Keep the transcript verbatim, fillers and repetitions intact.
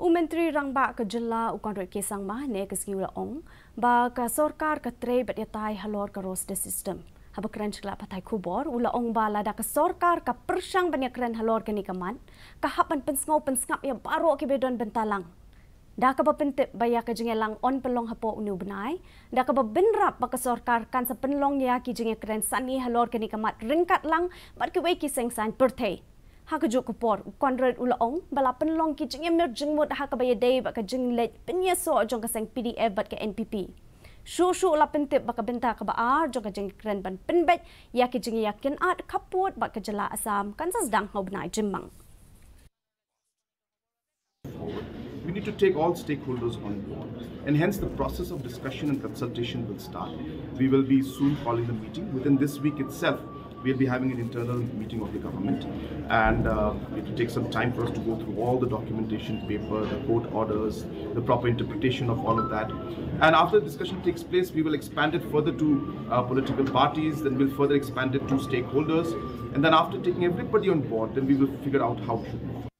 U Myntri Rangbah ka jylla u Conrad K Sangma ne ka sngi u la ong ba ka sorkar ka trei bad ïatai halor ka roster system. Haba kren sha ki lad pathai khubor u la ong ba lada ka sorkar ka pyrshang ban ïakren halor kane ka mat, ka hap ban pynsngew pynsngap ïa baroh kiba don bynta lang. Da kaba pyntip ba ïa ka jingïalang yn pynlong hapoh une u bnai, da kaba bynrap ba ka sorkar kan sa pynlong ïa ki jingïakren sani halor kane ka mat ryngkat lang bad kiwei ki seng saiñ pyrthei. Ha kajuh ka por u Conrad u la ong ba la pynlong ki jingïamir jingmut ha kaba ïadei bad ka jingleit pynïasoh jong ka seng P D F bad ka N P P. Shuh shuh u la pyntip ba ka bynta kaba ar jong ka jingkren ban pynbeit ïa ki jingïakynad khappud bad ka jylla Assam kan sa sdang ha u bnai Jymmang. We need to take all stakeholders on board, and hence the process of discussion and consultation will start. We will be soon calling the meeting. Within this week itself, we'll be having an internal meeting of the government, and uh, it will take some time for us to go through all the documentation paper, the court orders, the proper interpretation of all of that. And after the discussion takes place, we will expand it further to uh, political parties, then we'll further expand it to stakeholders. And then, after taking everybody on board, then we will figure out how we should move.